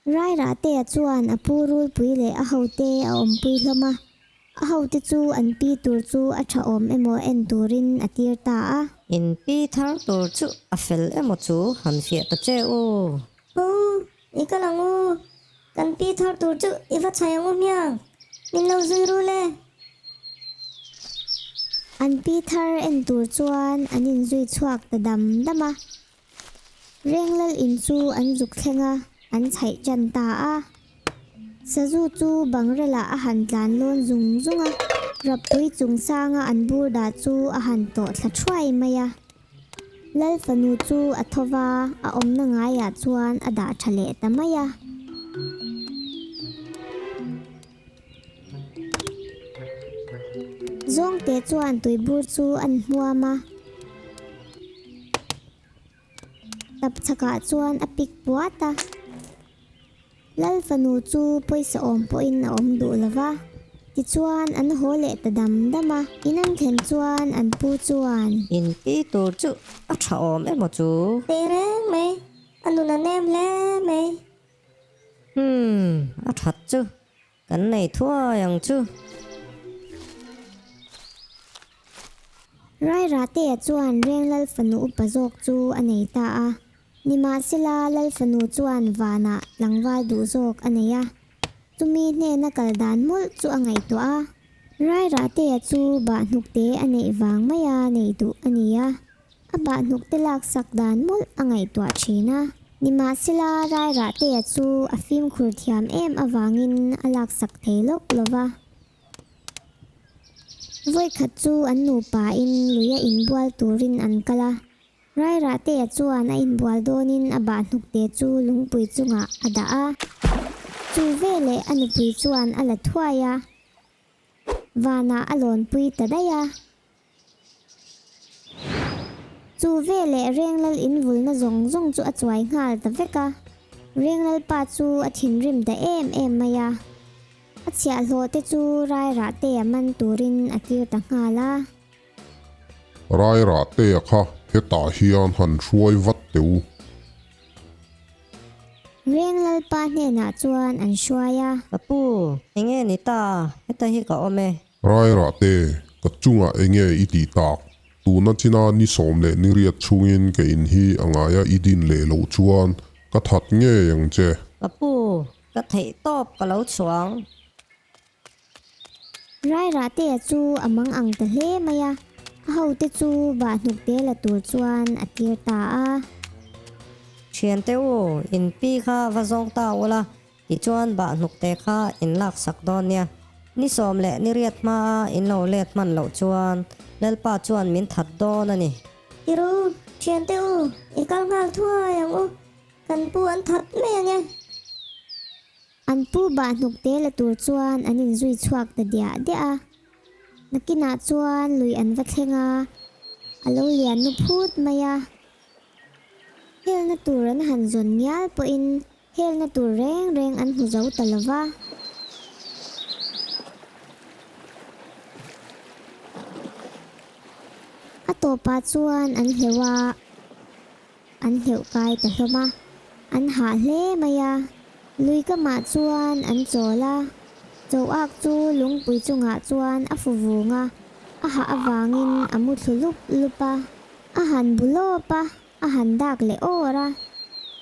Rairahtea chuan a pu Rulpui leh a hote a awmpui hlawm a, a hote chu an pi tur chu a tha awm emaw en turin a tir ta a. In pi thar tur chu a fel emaw chu han fiah ta che u. U, i kal ang u. Kan pi thar tur chu i va chhai ang u hmiang. Min lo zui rul e. An pi thar en tur chuan an inzui chhuak ta dam dam a. Renglal in chu an zuk thleng a, an chhaih tan ta a. Sazu chu bangrelah a han tlan lawn zung zung a, Rappui chung sanga an bur dah chu a han tawh thla thuai mai a. Lal fanu chu a tho va, a awmna ngaiah chuan a dah tha leh ta mai a. Zawngte chuan tuibur chu an hmuam a. Tap chhakah chuan a pik puat a. Lal fanu chu pawisa awm pawhin a awm duh lo va. Tichuan an haw leh ta dam dam a. In an thlen chuan an pu chuan. In pi tur chu a tha awm emaw chu? Teh reng mai, a nun a nem hle mai. Umm, a that chu. Kan nei thuai ang chu. Rairahtea chuan Reng Lal fanu upa zawk chu a nei ta a. Nimahsela Lal fanu chuan vanah tlangval duh zawk a nei a. Chumi hnena kal dan mawlh chu a ngaihtuah a. Rairahtea chu bahhnukte a neih vang maia nei duh a ni a. A bahhnukte laksak dan mawlh a ngaihtuah thin a. Nimahsela Rairahtea chu a fimkhur thiam em avangin a laksak thei lawk lo va. Vawikhat chu an nupain luia inbual turin an kal a. Rairahtea chuan a inbual dawnin a bahhnukte chu lungpui chungah a dah a. Chu veleh a nupui chuan a la thuai a, vanah a lawnpui ta daih a. Chu veleh Renglal invulna zawng zawng chu a chuai nghal ta vek a. Renglal pa chu a thinrim ta em em mai a. A chhiahhlawh te chu Rairahtea man turin a tir ta nghal a. Rairahtea kha hetah hian han hruai vat teh u. Renglal pa hnenah chuan an hruai a. Ka pu, enge ni ta? Heta hi ka awm e. Rairahte, ka chungah enge i tih tak? Tuna china ni 18 chhungin ka in hi a ngaia i din leh loh chuan ka that ngei ang che. Ka pu, ka theih tawp ka lo chhuang. Rairahtea chu a mang ang ta hle mai a, a hote chu bahhnukte la tur chuan a tir ta a. Thiante u, in pi kha va zawng ta ula, Tichuan bahhnukte kha in laksak dawn nia. Ni 18 hmaa in lo let hman loh chuan Lalpa chuan min that dawn a ni. I ru, thiante u, i kal nghal thuai ang u, kan pu an that mai ang e. An pu bahhnukte la tur chuan an inzui chhuak ta diah diah a. Nakinah chuan lui an va thleng a, a lo lian nu phut mai a. Helna tur an han zawn ngial pawhin Helna tur reng reng an hmu zo ta lo va. A tawpah chuan an hleuh a, an hleuh kai ta hlawm a, an hah hle mai a. Lui kamah chuan an chawl a, Choak chu lungpui chungah chuan a fu vung a, a hah avangin a mu thlu lup lup a, a han bu lawp a. A han dak leh awr a,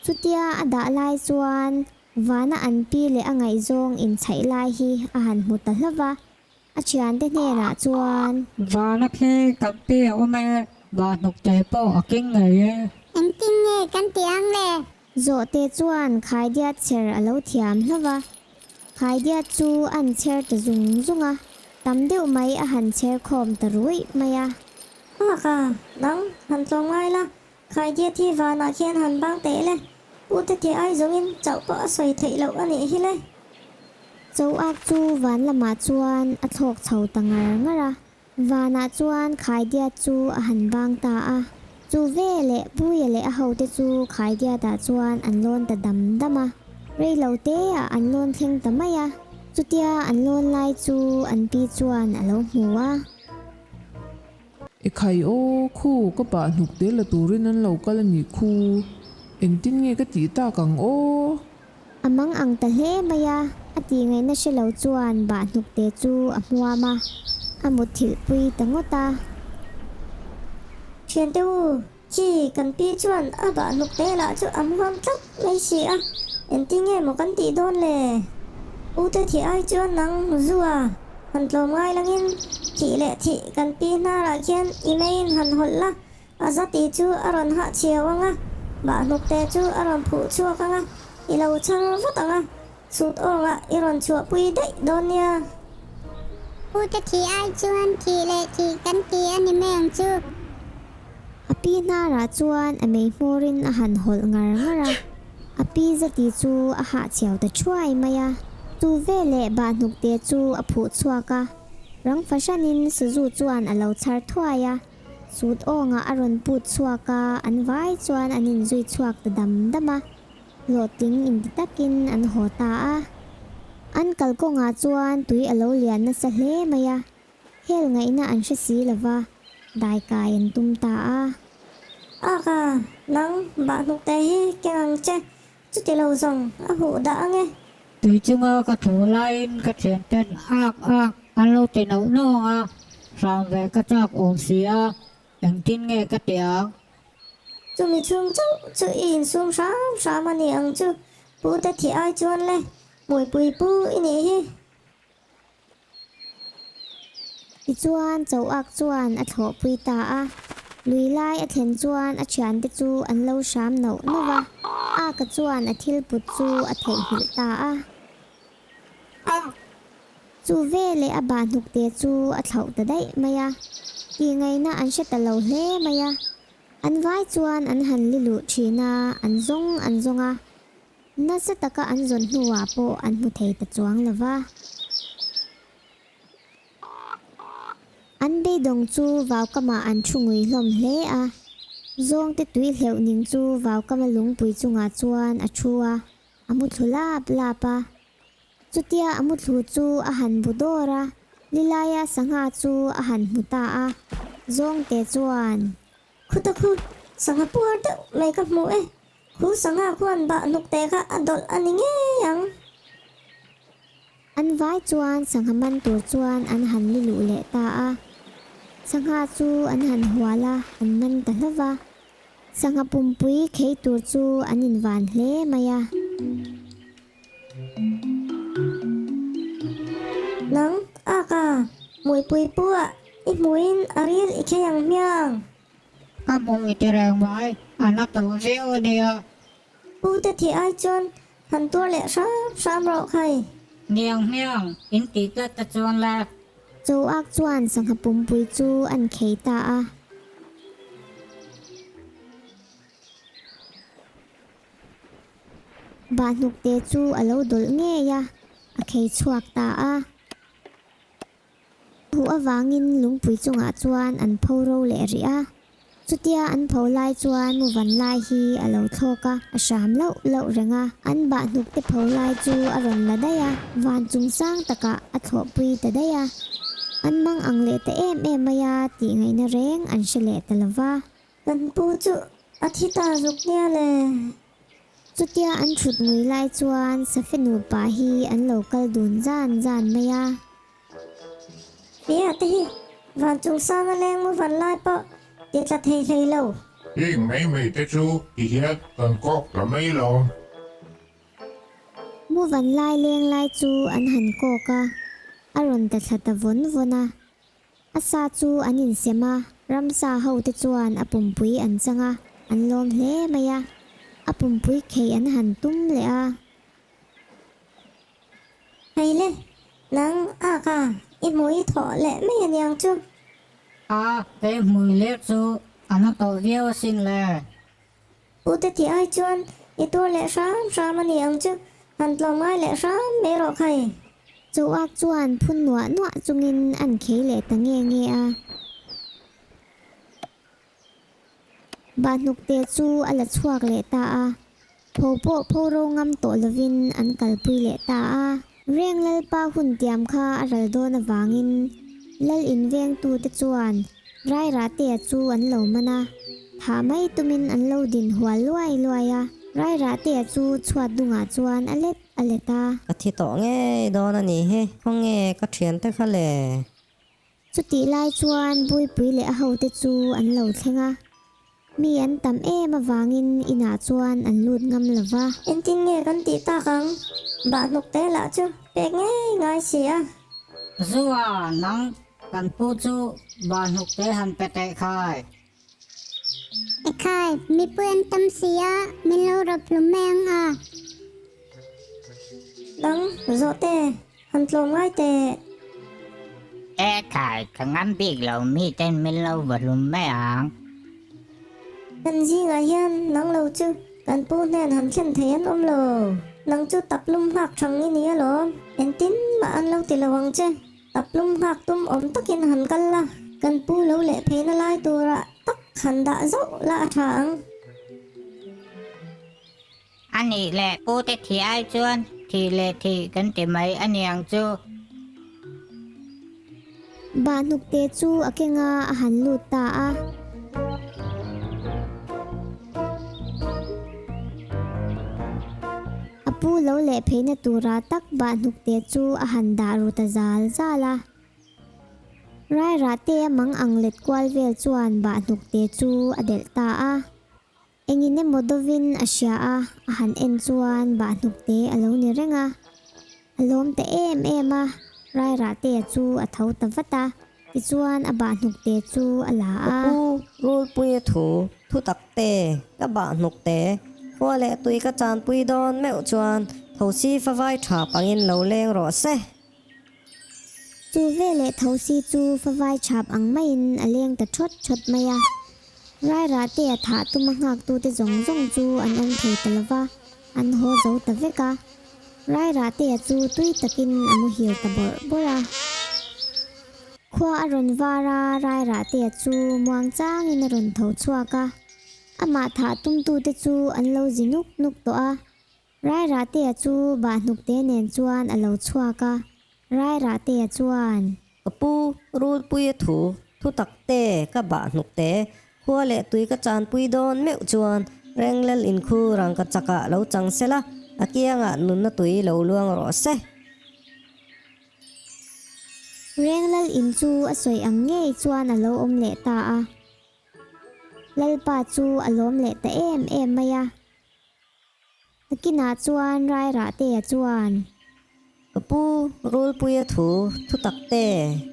chutia a dah lai chuan vana an pi leh a ngaihzawng inchhaih lai hi a han hmu ta hlauh va, a thiante hnenah chuan. Vana khi kan pi a awm e, vahhnukte pawh a king ngei e. Engtin nge kan tih ang le? Zawhte chuan khaidiat chher a lo thiam hlauh va, khaidiat chu an chher ta zung zung a, tam deuh mai a han chher khawm ta ruih mai a. Nghak a, dang han tlawm ngai la, Khaidiat hi vanah khian han bang teh le, U te theh ai zawngin chauh pawh a sawi theih loh a nih hi le. Choak chu van lamah chuan a thlawk chho ta ngar ngar a, vanah chuan Khaidiat chu a han bang ta a. Chu veleh Puia leh a hote chu Khaidiatah chuan an lawn ta dam dam a, rei lo teah an lawn thleng ta mai a. Chutia an lawn lai chu an pi chuan a lo hmu a. E khai aw, khu ka pah hnuk te la turin an lo kal a nih khu. Engtin nge ka tih tak ang aw? A mang ang ta hle mai a, a tih ngaihna hre lo chuan bahhnukte chu a hmuam a, a mutthilh pui ta ngawt a. Thiante u, khi kan pi chuan a bahhnukte lah chu a hmuam tlat mai si a, engtin nge maw kan tih dawn le? U te thih ai chuan nang zua han tlawm ngai langin thih leh thih kan pi hnarah khian i meiin han hawlh la, A zati chu a rawn hah chhiau ang a, bahhnukte chu a rawn phuh chhuak ang a, i lo chhang vat ang a, chhut awngah i rawn chhuahpui daih dawn nia. Pute thih ai chuan thih leh thih kan ti a ni mai ang chu. A pi hnarah chuan a mei hmawrin a han hawlh ngar ngar a, a pi zati chu a hah chhiau ta thuai mai a. Chu veleh bahhnukte chu a phuh chhuak a, rang fahranin sazu chuan a lo chhar thuai a. Sut awngah a rawn put chhuak a, an vai chuan an inzui chhuak ta dam dam a, hlawhtling inti takin an haw ta a. An kalkawngah chuan tui a lo lian nasa hle mai a, hel ngaihna an hre si lo va, daikai an tum ta a. Aka, nang bahhnukte hi keng ang che, Chuti lo zawng a huh dah ang e. Tui chunga ka thu laiin ka thianten ak ak an lo ti nauh nauh ang a, hram ve ka chak awm si a, engtin nge ka ti ang? Chumi chhung chauh chu i insum hram hram a ni ang chu, pu te thih ai chuan le, hmuipui pu i nih hi. Tichuan Choak chuan a thlawhpui ta a, lui lai a thlen chuan a thiante chu an lo hram nauh nauh va, Aka chuan a thil put chu a theihnghilh ta a. Chu veleh a bahhnukte chu a thlauh ta daih mai a, tihngaihna an hre ta lo hle mai a. An vai chuan an han li luh thin a, an zawng an zawng a. Nasa taka an zawn hnuah pawh an hmu thei ta chuang lo va. An beidawng chu vaukamah an thu ngui hlawm hle a. Zawngte tui hleuh ning chu vaukama lungpui chungah chuan a thu a, a mu thlu lap lap a. Chutia a mu thlu chu a han bu dawr a, Lilaia sangha chu a han hmu ta a. Zawngte chuan. Khuta khu, sangha puar deuh mai ka hmu e. Khu sangha khuan bah hnuk te kha a dawlh a ni ngei ang. An vai chuan sangha man tur chuan an han li luh leh ta a. Sangha chu an han hual a, an man ta hlauh va. Sangha pumpui khei tur chu an invan hle mai a. Nang, Aka, hmuipui pu ah i hmuin a ril i khei ang hmiang. Ka hmui ti reng mai, a na tawh viau a nia. Pu te thih ai chuan han tuar leh hram hram rawh khai. Niang hmiang, in tih tlat te chuan le. Choak chuan sangha pumpui chu an khei ta a. Bahhnukte chu a lo dawlh ngei a, a khei chhuak ta a. Huh avangin lungpui chungah chuan an pho ro leh rih a. Chutia an pho lai chuan muvan lai hi a lo thlawk a, a hram lauh lauh reng a. An bahhnukte pho lai chu a rawn la daih a, van chung sang takah a thlawhpui ta daih a. An mang ang leh ta em em mai a tih ngaihna reng an hre leh ta lo va. Kan pu chu a thi ta zuk nia le. Chutia an thut ngui lai chuan Safe nupa hi an lo kal dun zan zan mai a. Fia te hi van chung sang a leng mu van lai pawh ti tla thei hlei lo. Heng mai mai te chu ti hian kan kawk ta mai lo. Mu van lai leng lai chu an han kawk a, a rawn ta thla ta vawn vawn a. A sa chu an insem a, ramsa hote chuan a pumpui an chang a, an lawm hle mai a. A pumpui khei an han tum leh a. Hei le, nang aka i hmui thawh leh mai a niang chu. A, kei hmui leh chu a na tawh viau asin le. U te tih ai chuan i tur leh hram hram a ni ang chu, han tlawm ngai leh hram mai rawh khai. Chauak chuan phun nuah nuah chungin an khei leh ta nge nge a. Bahhnukte chu a la chhuak leh ta a, pho pawh pho ro ngam tawh lovin an kalpui leh ta a. Reng Lalpa hun tiam kha a ral dawn avangin Lal invengtute chuan Rairahtea chu an lo man a, thah mai tumin an lo din hual luai luai a. Rairahtea chu chhuat dungah chuan a let a let a. Ka thi tawh ngei dawn a nih hi, khawnge ka thiante kha le? Chutih lai chuan Buipui leh a hote chu an lo thleng a, mi an tam em avangin inah chuan an lut ngam lo va. Engtin nge kan tih tak ang? Bahhnuk te lah chu pek ngei ngai si a. Zua, nang kan pu chu bahhnuk te han pe teh khai. Ekhai, mipui an tam si a, min lo rawp hlum mai ang a. Nang, zawhte, han tlawm ngai teh. Ekhai, ka ngam bik lo, miten min lo va hlum mai ang. Kan zingah hian nang lo chu kan pu hnen han thlen thei an awm lo. Nang chu taplum nghak thang i ni alawm, engtin mah an lo ti lo ang che. Taplum nghak tum awm takin han kal la, kan pu lo leh pheina lai turah tak han dah zauh la a tha ang. A nih leh pu te thih ai chuan thih leh thih kan ti mai a niang chu. Bahhnukte chu a kenga a han lut ta a. A pu lo leh pheina tura tak bahhnukte chu a han dah ru ta zal zal a. Rairahte a mang ang let kual vel chuan bahhnukte chu a delh ta a. Engin emaw dawvin a hria a, a han en chuan bahhnukte a lo ni reng a. A lawm ta em em a, Rairahtea chu a tho ta vat a. Tichuan a bahhnukte chu a la a. Ka pu Rulpuia thu, thu tak te, ka bahhnukte, khua leh tui ka chanpui dawn meuh chuan thosi favai tha pangin lo leng rawh se. Chu veleh thosi chu favai chhap ang maiin a leng ta thawt thawt mai a. Rairahtea thah tuma nghaktute zawng zawng chu an awm thei ta lova, an haw zo ta vek a. Rairahtea chu tui takin a muhil ta bawrh bawrh a. Khua a rawn var a, Rairahtea chu muang changin a rawn tho chhuak a. Amah thah tumtute chu an lo zi nuk nuk tawh a. Rairahtea chu Bahhnukte nen chuan a lo chhuak a, Rairahtea chuan. Ka pu, Rulpuia thu, thu tak te, ka Bahhnukte, khua leh tui ka chanpui dawn meuh chuan Renglel inkhur ang ka chakah lo chang sela, a kiangah nunna tui lo luang rawh se. Renglel in chu a sawi ang ngei chuan a lo awm leh ta a. Lalpa chu a lawm leh ta em em mai a. Nakinah chuan Rairahtea chuan. Ka pu, Rulpuia thu, thu tak te,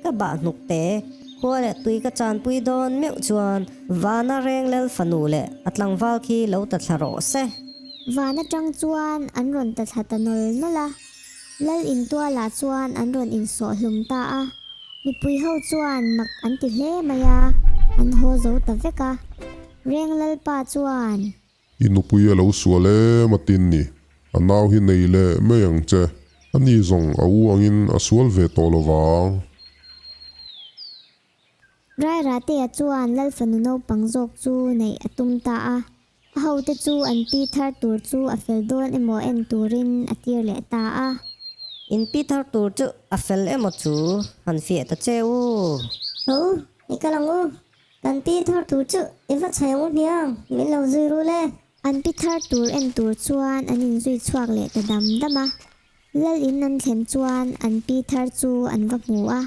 ka bah hnuk te, khua leh tui ka chanpui dawn meuh chuan Vana Renglel fanu leh a tlangval khi lo ta thla rawh se. Van atang chuan an rawn ta thla ta nawl nawl a, Lal intualah chuan an rawn insawh hlum ta a, mipui ho chuan mak an ti hle mai a, an haw zo ta vek a. Reng Lalpa chuan. I nupui a lo sual em a tin ni, a nau hi nei leh mai ang che, a ni zawng a u angin a sual ve tawh lo vang. Rairahtea chuan Lal fanu naupang zawk chu neih a tum ta a, a hote chu an pi thar tur chu a fel dawn emaw en turin a tir leh ta a. In pi thar tur chu a fel emaw chu han fiah ta che u. Ho, i kal ang u, Kan pi thar tur chu i va chhai ang u hniang, min lo zui rul e. An pi thar tur en tur chuan an inzui chhuak leh ta dam dam a. Lal in an thlen chuan an pi thar chu an va hmu a.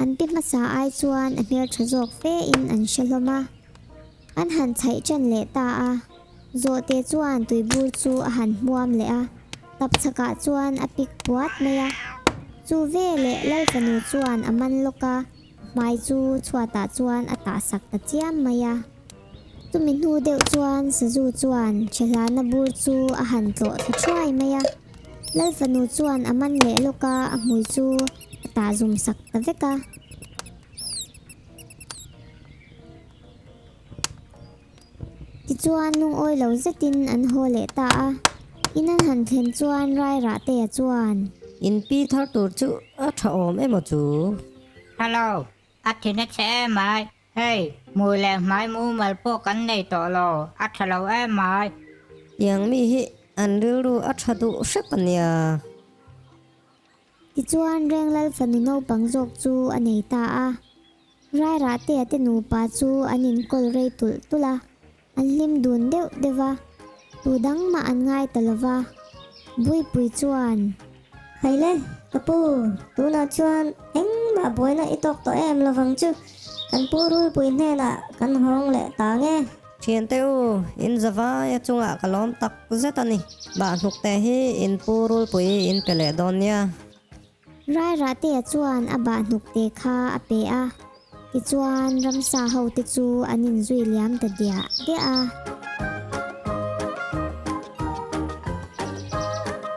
An pi hmasa ai chuan a hmeltha zawk fe in an hre hlawm a. An han chhaih ṭan leh ta a. Zawhte chuan tuibur chu a han hmuam leh a, tapchhakah chuan a pik puat mai a. Chu veleh Lal fanu chuan a man lawk a. Hmai chu chhuatah chuan a tah sak ta chiam mai a. Chumi hnu deuh chuan Sazu chuan Chhehlana bur chu a han tlawh thla thuai mai a. Lal fanu chuan a man leh lawk a, a hmui chu a tah zum sak ta vek a. Tichuan lungawi lo zetin an haw leh ta a. In an han thlen chuan Rairahtea chuan. In pi thar tur chu a tha awm emaw chu? Hello, a thin a chhe em ai. Hei, hmui leh hmai mumal pawh kan nei tawh lo, a tha lo em ai. Tiang mi hi an rilru a tha duh hrep a nia. Tichuan Renglal fanu naupang zawk chu a nei ta a. Rairahtea te nupa chu an inkawl rei tulh tulh a, an hlim dun deuh deuh va. Tu dang mah an ngai ta lo va. Buipui chuan. Haile, ka pu, tunah chuan engmah buaina i tawk tawh em lovang chu, kan pu Rulpui hnenah kan hawng leh ta nge. Thiante u, in zavaia chungah ka lawm tak zet a ni. Bahhnukte hi in pu Rulpui in pe leh dawn nia. Rairahtea chuan a bahhnukte kha a pe a, tichuan ramsa hote chu an inzui liam ta diah diah a.